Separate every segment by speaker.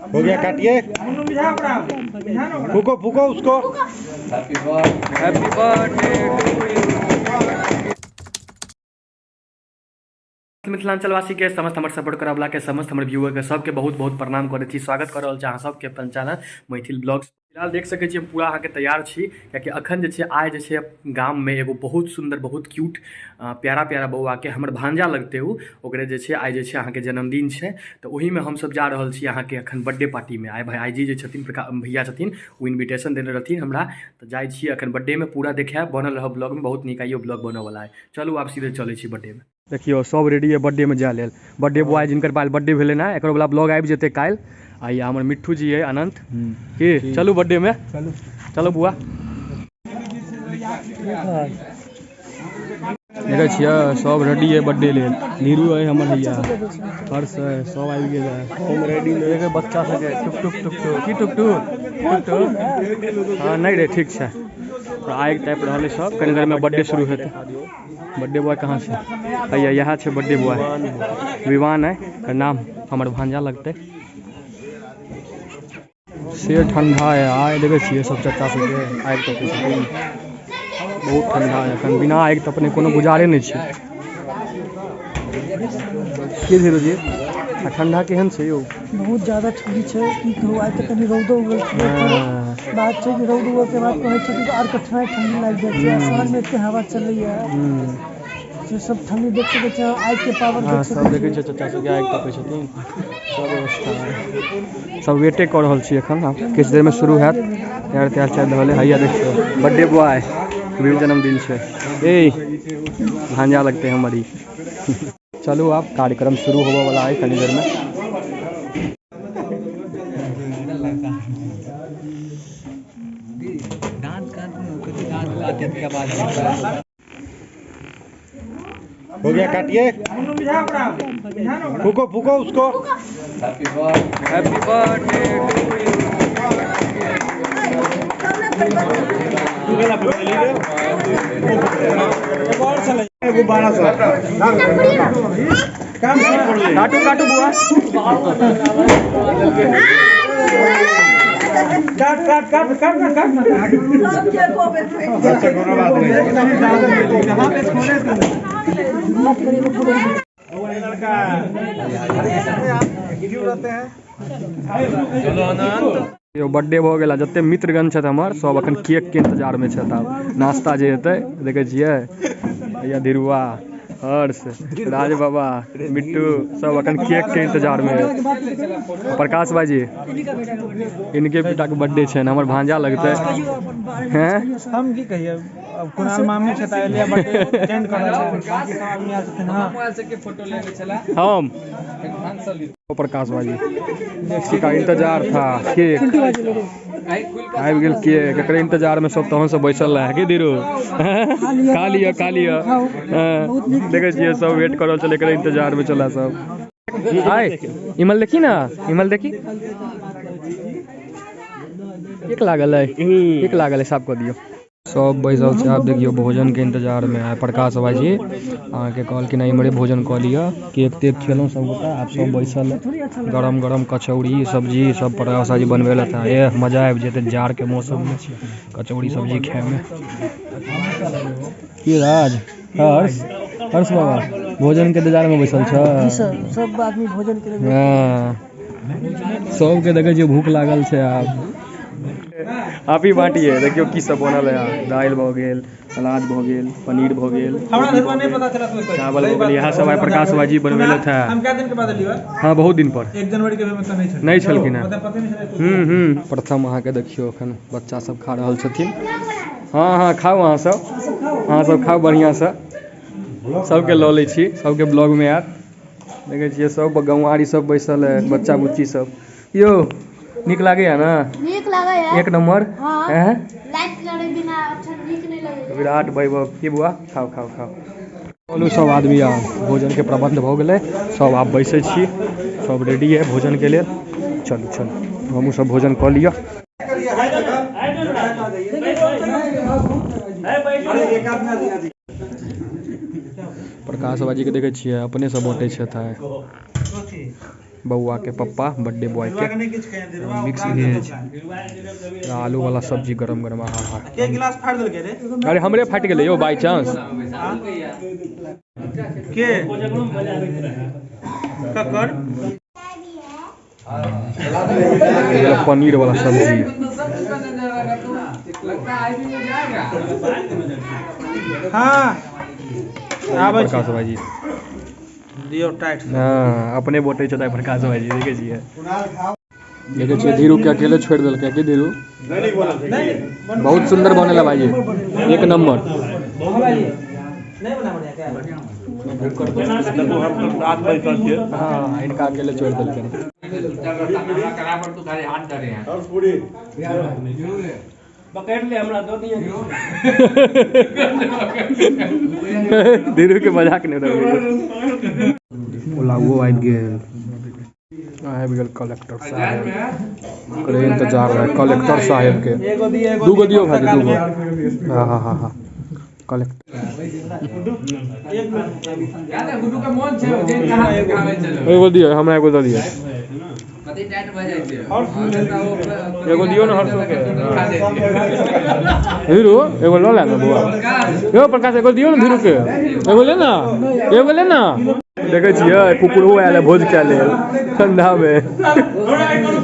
Speaker 1: हो गया, काटिए। फूको फूको उसको।
Speaker 2: Happy birthday to you. मिथिलांचलवासी के समस्त हमर सपोर्ट करऽ वाला के समस्त हमर व्यूअर के सबके बहुत बहुत प्रणाम करै छी, स्वागत कर रहल छी अहाँ सबके अपन चैनल मैथिल ब्लॉग्स। फिलहाल देख सकै छी हम पूरा अहाँके तैयार छी, कियाकि अखन जे छै आइ जे छै गाममे एगो बहुत सुन्दर बहुत क्यूट प्यारा प्यारा बौआ के हमर भांजा लगतै उ, ओकरे जे छै आइ जे छै अहाँके जन्मदिन छै, तऽ ओहिमे हमसब जा रहल छी अहाँके अखन बर्थडे पार्टीमे। आइ भाईजी जे छथिन भैया छथिन ओ इन्विटेशन देने रहथिन हमरा, तऽ जाइ छी अखन बर्थडेमे। पूरा देखायब, बनल रहब ब्लॉगमे, बहुत नीक आइयो ब्लॉग बनऽवला है। चलू आब सीधे चलै छी बर्थडेमे। देखियौ सब रेडी है बर्थडे में जाय लेल। बर्थडे बॉय जिनकर बाल बर्थडे भेलै ना, एकरो वाला ब्लॉग आबि जेतै काल्हि। आ ई हमर मिट्ठू जी है अनंत की, चलू बर्थडे में।
Speaker 1: चलू
Speaker 2: चलू बुआ। देखै छियै सब रेडी है बर्थडे लेल। नीरू है हमर भैया, हर्ष है, सब आबि गेल है।
Speaker 1: हम रेडी नहीं।
Speaker 2: देखै बच्चा सबके टुक टुक टुक टुक की टुक टुक टुक टुक। हाँ नहीं रे ठीक छै। आगि तापि रहल है सब, कनी देर में बर्थडे शुरू हेतै। बर्थडे बॉय कहाँ छै? हैया यहाँ छै बर्थडे बॉय, विवान है एकर नाम, हमर भांजा लगतै। से ठंडा है आइ, देखै छियै सब चचा सबके आगि तपै छथिन। बहुत ठंडा है एखन, बिना आगि तपने कोनो गुजारे नहि छै। की धीरू जी, आ ठंडा केहन छै यौ?
Speaker 3: बहुत ज्यादा ठंडी छै, की कहू। आइ तऽ कनि रौदो उगल छै, बात छै कि रौद उगल के बाद कहै छै कि आर कठिनाइ ठंडी लागि जाइ छै। साँझमे एते हवा चलैया से सब ठंडी देख सकै छै, आगि के पावर देख
Speaker 2: सब
Speaker 3: सकै
Speaker 2: देखै
Speaker 3: छियै।
Speaker 2: छै चचा सबके आगि तपै छथिन, सब व्यवस्था है। सब वेटे कऽ रहल छी एखन, आब किछु देरमे शुरू हैत। तैयार तैयार चलि रहल है। हैया देखियौ बर्थडे बॉय के जन्मदिन छै, ए भांजा लगतै हमर ई। चलू आब कार्यक्रम शुरू होबऽ वाला है कनी देरमे।
Speaker 1: हो गया, काटिए। फूको फूको उसको।
Speaker 2: Happy birthday to you. काटू काटू बुआ।
Speaker 3: काट काट काट काट ना काट ना।
Speaker 1: अच्छा कोनो बात नहीं।
Speaker 2: यो बर्थडे भऽ गेल, जते मित्रगण छथि हमर सब अखन केक के इंतजार में छथि। आब नाश्ता जे हेतै देखै छियै, हैया धीरुआ, हर्ष, राज बाबा, मिट्टू सब अखन केक के इंतजार में है। प्रकाश भाईजी इनके बेटा के बर्थडे छै, हमर भांजा लगतै। हैं
Speaker 3: हम की कहिए, अब कुणाल मामी छथि आयल बर्थडे अटेंड करऽ छै, बाकी सब आदमी आयल छथिन। हाँ
Speaker 2: हम प्रकाश भाईजी इसी का इंतजार था, केक आबि गेल केक, एकरे इंतजार में सब तहन से बैसल रहे। की धीरू खा लिअ, खा लिअ। देखै छियै सब वेट कर रहल छलै, एकरे इंतजार में चला सब। आय इमल देखी ना, इमल देखी केक लागल है, केक लागल है, साफ कऽ दियौ। सब बैसल छै आब देखियौ भोजन के इंतजार में। आइ प्रकाश भाईजी अहाँके कहलखिन इम्हरे भोजन कऽ लिअ, केक तेक खेलहुँ सब गोटा, आब सब बैसल है। गरम गरम कचौड़ी सब्जी सब प्रकाश भाईजी बनबेलथि हँ। एह मजा आबि जेतै जाड़ के मौसम में कचौड़ी सब्जी खायमे। की राज, हर्ष, हर्ष बाबा भोजन के इंतजार में बैसल छ?
Speaker 3: सब आदमी भोजन के।
Speaker 2: हाँ सबके देखै छियै भूख लागल छै। आब आप ही बांटिए। देखियौ की सब बनल है, दालि भऽ गेल, सलाद भऽ गेल, पनीर भऽ गेल, चावल भऽ गेल। इएह सब आइ प्रकाश भाईजी बनबेलथि हँ।
Speaker 3: हम कए दिन के बाद एलियै?
Speaker 2: हाँ बहुत दिन पर,
Speaker 3: 1 जनवरी के मतलब नहीं छल,
Speaker 2: नहीं छलखिन हँ।
Speaker 3: पते नहीं छलै।
Speaker 2: प्रथम अहाँके देखियौ अखन बच्चा सब खा रहल छथिन। हाँ हाँ खाउ अहाँ सब, अहाँ सब खाउ बढ़िआँसँ। सबके लऽ लै छी, सबके ब्लॉगमे आयत। देखै छियै सब गौआरी सब बैसल है, बच्चा बुच्ची सब। यौ नीक लागैया ना?
Speaker 4: नीक लागैया।
Speaker 2: एक नंबर।
Speaker 4: हाँ।
Speaker 2: हैं?
Speaker 4: लाइट जरै बिना अच्छा नीक नहीं लगैया।
Speaker 2: विराट वैभव की बुआ, खाओ खाओ खाओ। चलू सब आदमी आब भोजन के प्रबंध भऽ गेलै, सब आब बैसै छी, सब रेडी है भोजन के लेल। चलू चलू हमहूँ सब भोजन कऽ लिअ। प्रकाश बाजी के देखै छियै अपने सब बाँटै छथि आइ। बौआ के पप्पा बर्थडे बॉय के मिक्स भेज आलू वाला सब्जी गरम गरम। हा
Speaker 5: के गिलास फाड़ देलकै रे?
Speaker 2: अरे हमरे फाटि गेलै यौ बाय चांस।
Speaker 5: के ककर
Speaker 2: पनीर वाला सब्जी।
Speaker 5: हाँ आबै
Speaker 2: प्रकाश भाईजी
Speaker 5: दियौ टाइट।
Speaker 2: हाँ अपने बोटे छै प्रकाश भाईजी। देखे छियै देखे छियै धीरू के अकेले छोड़ देलकै की धीरू? बहुत सुंदर बनेला भाईजी, एक नंबर। हाँ इनका अकेले छोड़ देलकै। धीरू के मजाक नहीं उड़ाबै। पुलावो आबि गेल, आबि गेल कलेक्टर साहेब करे इंतजार है कलेक्टर साहेब के। दूगो दियो भाई दूगो। हाँ हाँ हाँ हाँ कलेक्टर एगो दियो हमरा, एगो दऽ दियो, एगो दियो ना हर्षो के। धीरू एगो लऽ ले ना बौआ। यौ प्रकाश एगो दियो ना धीरू के, एगो ले ना, एगो ले ना। देखे छियै कुकुरो आयल है भोज खाय लेल ठंडा में।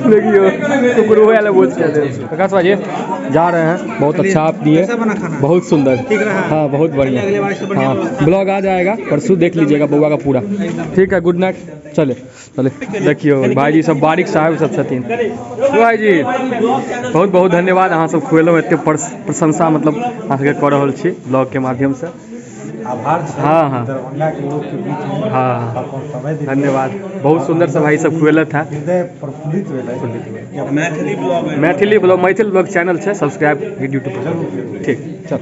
Speaker 2: देखियो कुकुरो आयल है भोज खाय लेल। प्रकाश भाजी जा रहे हैं, बहुत अच्छा आप दिए, बहुत सुंदर। हाँ बहुत बढ़िया। हाँ ब्लॉग आ जाएगा परसों, देख लीजिएगा बउआ का पूरा। ठीक है, गुड नाइट। चले चले। देखियो भाईजी सब बारिक साहब सब छथिन। भाईजी बहुत बहुत धन्यवाद, अहाँ सब खुएलहुँ एते प्रशंसा मतलब अहाँ सबके कऽ रहल छी ब्लॉग के माध्यम से।
Speaker 1: आभार।
Speaker 2: हाँ हाँ
Speaker 1: दरभंगा के लोग के बीच में
Speaker 2: हाँ
Speaker 1: अपन समय दिए।
Speaker 2: धन्यवाद, बहुत सुंदर से भाई सब खुएलत है।
Speaker 1: हृदय प्रफुल्लित भेलै।
Speaker 5: Maithili blog,
Speaker 2: Maithili blog, Maithil blog channel छै, सब्सक्राइब यूट्यूब पर। ठीक चल।